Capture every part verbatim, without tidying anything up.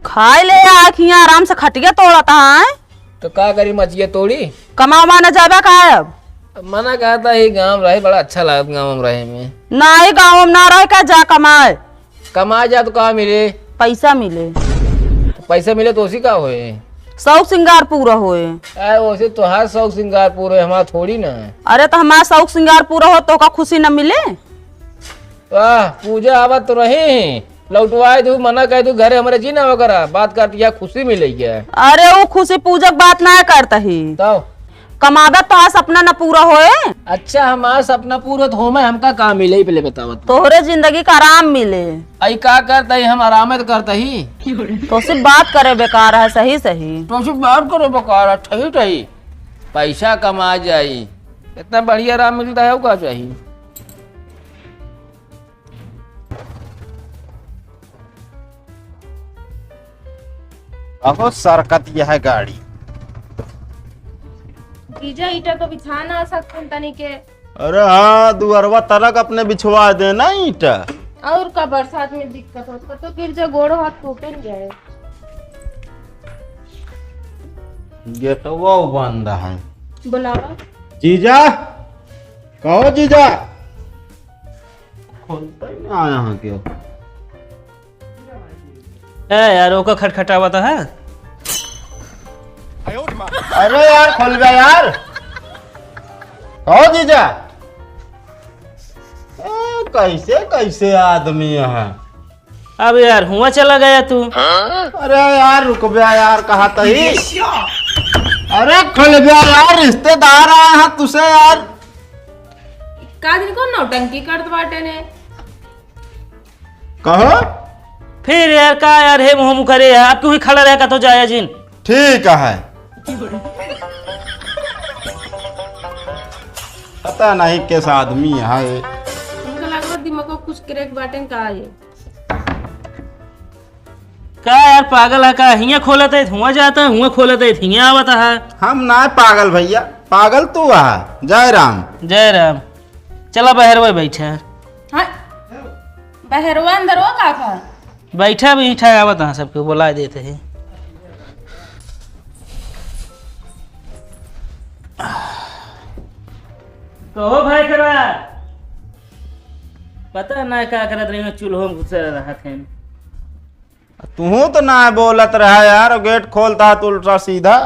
खाए ले आखियाँ आराम से खटिया तोड़त है। तो का करी, मचिया तोड़ी? कमावा न जाबा का अब? मना कहता ही गाँव रहे, बड़ा अच्छा लागत गाँव में रहे में। नाहीं, गाँव में ना रहे का, जा कमाए। कमाए जा तो का मिले? पैसा मिले। पैसा मिले तो उसी का होए? शौक सिंगार पूरा होए। अरे वैसे तोहार शौक सिंगार पूरा है, हमारा थोड़ी ना है। अरे तो हमारा शौक सिंगार पूरा हो तो का खुशी न मिले? वाह, पूजा आवत तो रही ही, लौटवाए दू, मना कह दू, घरे हमरे जी ना वगैरह, बात करती है, खुशी मिले क्या? अरे वो खुशी पूजा के बात ना करता ही। तब? कमाबे तो आज सपना न पूरा होए। अच्छा, हमारा सपना पूरा तो होमे, हमका का मिले ही पहले बतावत। तोहरे जिंदगी का आराम मिले। आई का करता ही, हम आराम तो करता ही। तो सिर्फ बात करे बेकार है, सही सही। तो सिर्फ बात करे बेकार है, ठही ठही। पैसा कमा जाई, इतना बढ़िया आराम मिलता है, वो का चाहिए? अहो सरकत यह गाड़ी। जीजा, ईटा तो बिछा ना सकते तनी के। अरे हाँ, दुअरवा तरक अपने बिछवा दे ना ईटा। और का बरसात में दिक्कत होत, तो गिर जा, गोड़ हाथ टूटे न जाए। गेटवा बंद है। बुलावा। जीजा, कहो जीजा। खोलता ही ना आया हाँ क्यों? ए यार, ओका खटखटावा तो है। अरे यार, खोल गया यार। कहो जीजा। ए, कैसे, कैसे आदमी है? अब यार, हुआ चला गया तू। अरे यार, रुक बे यार, कहा तही। अरे खोल बे यार, रिश्तेदार आए हैं तुसे यार। का दिन को नौटंकी करत बाटे ने? कहो। फिर यार का यार, हे मुँह मुँह करे यार, आप क्यों ही खड़ा रहे का तो जाया जिन। ठीक है। पता नहीं कैसा आदमी है ये। उनका लागत दिमाग को कुछ क्रैक बाटे का ये। का यार पागल है का? हियाँ खोलत है, हुआँ जाता है, हुआँ खोलत है, हियाँ आवत है। हम ना पागल भैया, पागल तू है। जय राम। जय राम। चला बहरवा बैठा। हाँ, बहरवा अंदरवा का था? बैठा बैठा आवत है, सबके बुला देते हैं। कहो भाई करा, पता ना का करत रही, चूल्हो में घुसे रहत हैं। तुहू तो ना बोलत रहा यार, गेट खोलता तो उल्टा सीधा।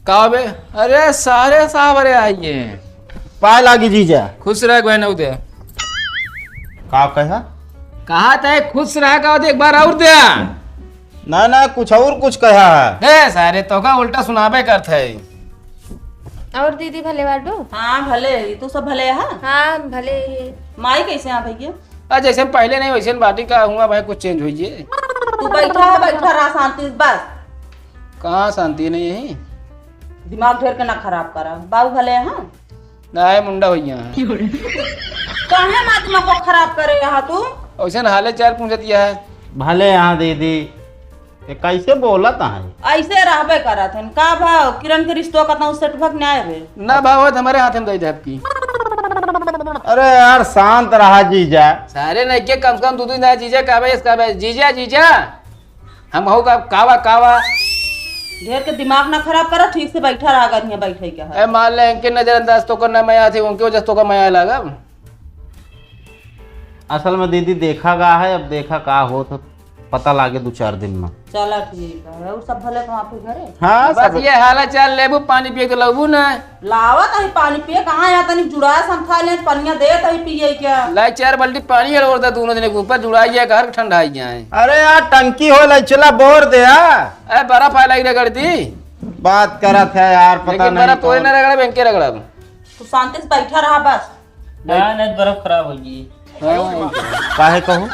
का बे? अरे सारे साहब, अरे आइए। पाए लागी जीजा। खुश रह, गोहनऊ दे। का कहा? कहा तय खुश रह, का दे, एक बार और दे। ना, ना, कुछ और कुछ कहा है। हे सारे, तो का उल्टा सुनाबे करत है। और दीदी भले बाटू? हाँ, भले ही। तू सब भले हा? हाँ, भले ही। माई कैसे हा भैया? आ, जैसे हम पहले नहीं, वैसे बाटी का हुआ भाई, कुछ चेंज होइए। तू बैठा है, बैठा रहा शांति से, बस। कहाँ शांति नहीं है? दिमाग ढेर के ना खराब करा। बाबू भले हैं? ना है, मुंडा हो गया है। काहे माँ दिमाग को खराब करे यहाँ तू? वैसे हाले चाल पूछत यह है। भले यहाँ दीदी, ये कैसे बोलत है? ऐसे रहबे करत हन। का भाव? किरण के रिश्तो कतहूँ सेट भक न्याय बे? ना भाव, हमारे हाथ में दे दे आपकी। अरे यार, शांत रहा जीजा। सारे नहीं के कम से कम दो दिन रहा जीजा, का भाई, इसका भाई, जीजा, जीजा। हम हो का, कावा, कावा। ढेर के दिमाग ना खराब करा, ठीक से बैठा रहा, अगर यहाँ बैठे के है। ए, मान ले, इनके नजरअंदाज तो करना मैं आया थे, उनके वजह से तो का मैं आया लगा। असल में दीदी देखा गा है, अब देखा का होत है, पता लागे दो चार दिन में। चला ठीक है, और सब भले तो आपके घरे? हाँ, बस सब। ये हाल चाल लेबू, पानी पिए के लगबू ना। लावत है पानी पिए, कहाँ यहाँ तनी जुड़ा संथा ले, पनिया देत है पिए क्या? लाई चार बाल्टी पानी और दे दोनों जने के ऊपर जुड़ा गया, घर ठंडा ही गया है। अरे यार टंकी हो लाई, चला बोर दे यार। अरे बर्फ आए लगी रगड़ दी। बात करत है यार, पता लेकिन नहीं बर्फ तोरे कौन। ना रगड़ा, बेंके रगड़ा। तू शांति से बैठा रहा बस। ना, नहीं तो बर्फ खराब होगी। हाँ। काहे कहूँ?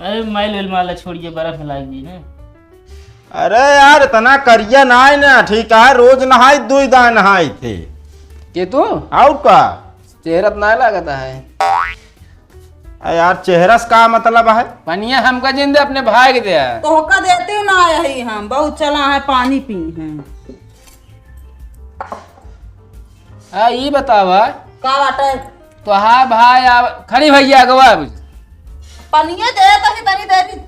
अरे माइल वाइल माला छोड़िए, बर्फ में लाग गई ना। अरे यार, इतना करिया ना है ना, ठीक है, रोज नहाई, दुई दाय नहाई थे। के तू? और का? चेहरा तो ना लागता है। अरे यार, चेहरा से का मतलब है? पनिया हमका जिन दे, अपने भाई के दे। तोहका देते ना यही हम, बहुत चला है, पानी पी हैं। हाँ, ई बतावा। का बाटे? तोहार भाई आ, खड़ी भैया गवा। पनिया दे तनी तनी देरी।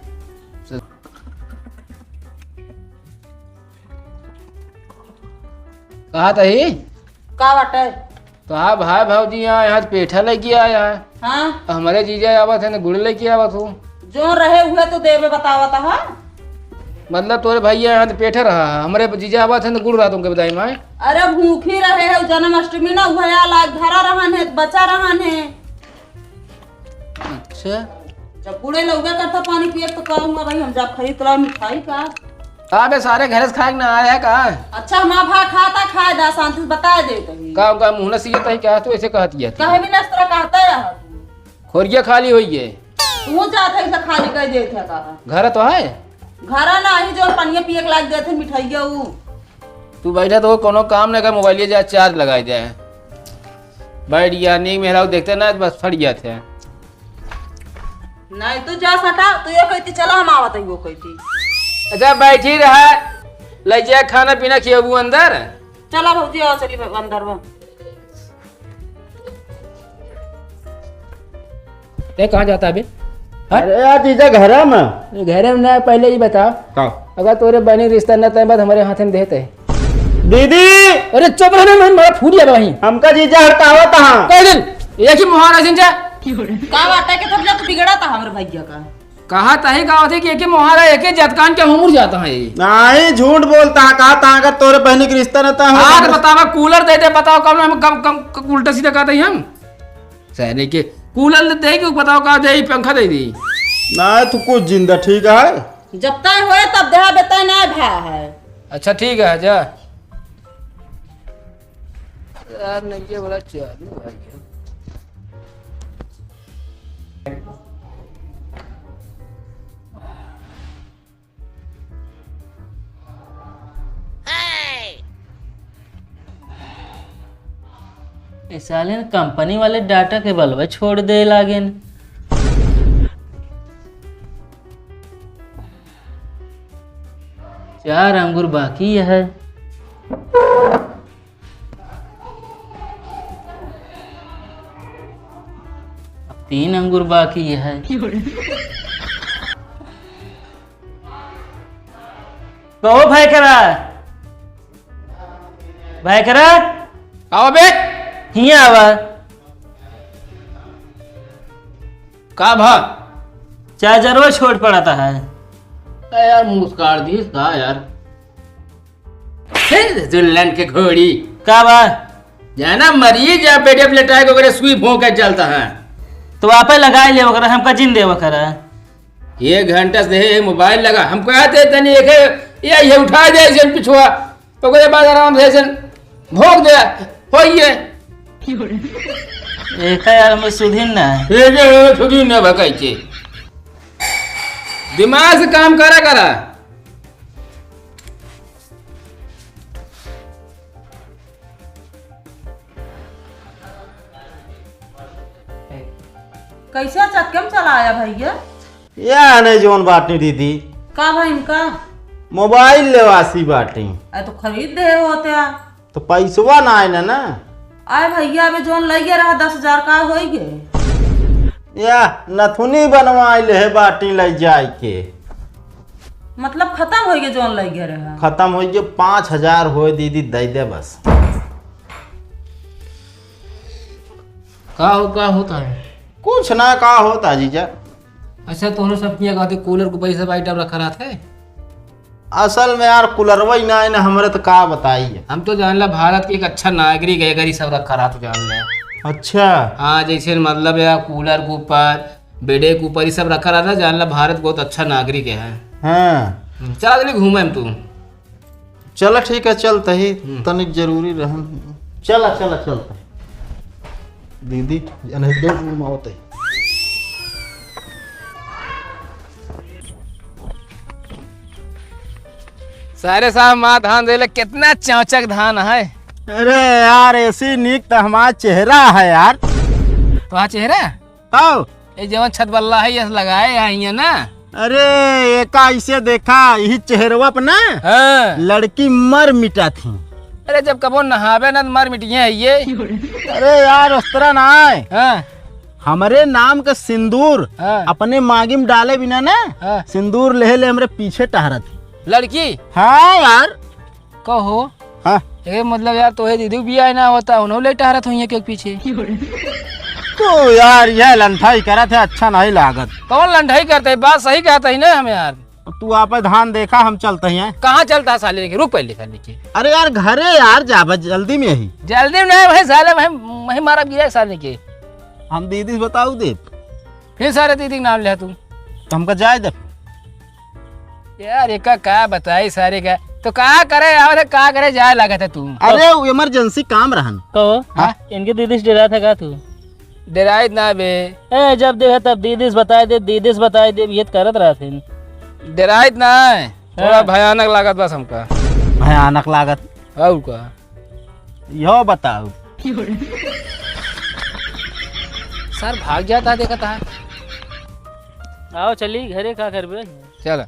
कहा तही? का बाटे? तो हाँ भाई भौजी, यहाँ, यहाँ पेठा लेके आया है। हाँ। हमरे जीजा आवत है ना, गुड़ लेके आवत हो। जो रहे उहे तो देवे बतावत हा। मतलब तोरे भैया यहाँ तो पेठा रहा है, हमरे जीजा आवत है ना, गुड़ रहा तुमके बताई माय। अरे भूखी रहे है, जन्माष्टमी ना हुआ है, लाग धरा रहन है, बचा रहन है। अच्छा। जब बूढ़े लउबे करता पानी पिए तो कहूँगा भाई हम जब खरीद ला मिठाई का। का बे सारे घरे से खाए के ना आया है का? अच्छा, हम भा खाता खाए दा शांति से बता दे तही। का उनका मुँह न सीए तही क्या तू ऐसे कहती है? कहे भी ना इस तरह कहता है। खोरिया खाली होई है। तू जात है इसे खाली कर देत है का? घर तो है? घर ना ही जो पनिया पिए के लाग देत है मिठाइया ऊ। तू बैठा तो कोनो काम ना कर, मोबाइल जा चार्ज लगाई दे। बैठ गया, नीक मेहराऊ देखते ना, बस फट गया थे। नहीं, तू जा सटा, तू यो कहती, "चला, हम आवत है," वो कहती। अच्छा, बैठी रहा, ले जा खाना पीना खियाबू अंदर। चला भौजी, आओ, चली अंदर वो। ते कहाँ जाता अभी? हाँ? अरे यार, जीजा, घरे में। घरे में ना, पहले ही बताओ। का? अगर तोरे बहनी रिश्ता न तय बात हमारे हाथ में देते। दीदी! अरे चुप रहने में, मारा फूट जाबा वहीं। हमका जीजा हड़कावत हा। कह दिन, एक ही मुहारा जिन जा। का बात है कि तुम लोग बिगड़ा था हमरे भैया का? कहा तही का होते कि एक ही मुहारा, एक ही जतकान के उमर जाता है। नहीं, झूठ बोलता है, कहा था अगर तोरे बहनी के रिश्ता न तय हो। आज बतावा, कूलर दे दे, बताओ कब हम कम, कम, कम उल्टा सीधा कहते ही हम। सहने के कूलर दे दे कि बताओ का दे, पंखा दे दी। नहीं, तू कुछ जिंदा ठीक है। जब तय होए तब देहा, बेतय ना भा है। अच्छा ठीक है, जा। यार, नहीं, ये वाला चालू है। ए साले ने कंपनी वाले डाटा के बलवा छोड़ दे लागेन। चार अंगुर बाकी है। अब तीन अंगुर बाकी है। कहो भाई करा, भाई करा। का बे? हियाँ आवा। का भा? चार्जरवा छोट पड़त है। अरे यार, मुस्कार दीस का यार? फिर दुल्हन के घोड़ी। का बा? जाना मरीज या बेडे पे लेटाए के ओकरे सुई भोंके चलता है। तो आपे लगाई ले ओकरा, हमका जिन दे ओकरा। एक घंटा से हे मोबाइल लगा, हमको आते तनी एक, ये, ये उठा दे जन पिछुआ, ओकरे बाद आराम से जन भोंक दे, होइए। एका यार, हमें सुधीन ना है। ये जे है, सुधीन ना बकाई छे। दिमाग से काम करा, करा। कैसे अचक्के में चला आया भैया? या नहीं जौन बाटी दीदी। का भाई इनका? मोबाइल लेवासी बाटी। अरे तो खरीद दे होते आ। तो पैसवा ना आए ना, ना। आए भैया, अबे जौन लइगे रहा दस हजार का होई गे? या नथुनी बनवाई ले है बाटी लइ जाए के। मतलब खतम होई गे जौन लइगे रहा? खतम होई गे, पाँच हजार होए दीदी, दे दे बस। का हो, का होता है? कुछ ना, का होता जीजा? अच्छा, तोहरे सब किया कहते कूलर को पैसा बाई टाइप रखा रहत है? असल में यार, कूलरवा ही ना है ना हमरे, तो का बताई। हम तो जान ला भारत के एक अच्छा नागरिक है, अगर ये सब रखा रहा तो जान ले। अच्छा। हाँ, जैसे मतलब यार कूलर के ऊपर, बेडे के ऊपर ये सब रखा रहा था, जान ला भारत बहुत अच्छा नागरिक है। हाँ। हम्म, चल अगली घूमे हम तू। चला ठीक है, चलत ही, हम्म। तनिक जरूरी रहन। चला, चला, चलत ही। दीदी, अने दो मिनट में आवत ही। सारे साहब, माँ धान देले, कितना चौचक धान है। अरे यार, ऐसी नीक तो हमारा चेहरा है यार। तो हाँ चेहरा? आओ। ए जवन छत बल्ला है, यस लगाए यहाँ ना। अरे, एका इसे देखा, यही चेहरवा पे ना हाँ। लड़की मर मिटा थी। अरे, जब कबो नहावे ना, तो मर मिटिए है ये। अरे यार, उस तरह ना आए। हाँ। हमरे नाम का सिंदूर हाँ। अपने मांगी में डाले बिना ना, हाँ। सिंदूर लेहे ले हमरे पीछे टहरत। लड़की? हाँ यार। कहो। हाँ। ए, मतलब यार, तोहे दीदी बियाह ना होता, उन्हों लेटा रहत हुई है के पीछे। तो यार, यह लंठाई करत है, अच्छा नहीं लागत। कौन लंठाई करते है? बात सही कहता ही ना हम यार। तू आप ध्यान देखा, हम चलते हैं। कहाँ चलता है साले के? रुक पहले साले के। अरे यार, घरे यार, जाबे जल्दी में ही। जल्दी में नहीं भाई, साले भाई, वही मारा गिरा साले के। हम दीदी से बताऊ दे। फिर सारे दीदी के नाम लिया तू। तो हमका जाए दे। यार, एका का बताई सारे का? तो का करे, और का करे जाए लागत है तू? अरे, वो इमरजेंसी काम रहन। कहो, हाँ? इनके दीदी से डरा था का तू? डराइत ना बे। ए, जब देखा तब दीदी से बताए दे, दीदी से बताए दे, ये तो करत रहत है। डराइत ना है, थोड़ा हाँ। भयानक लागत बस हमका। भयानक लागत? और का? यो बताओ। सर भाग जाता, देखता है। आओ चली घरे, का करबे? चल।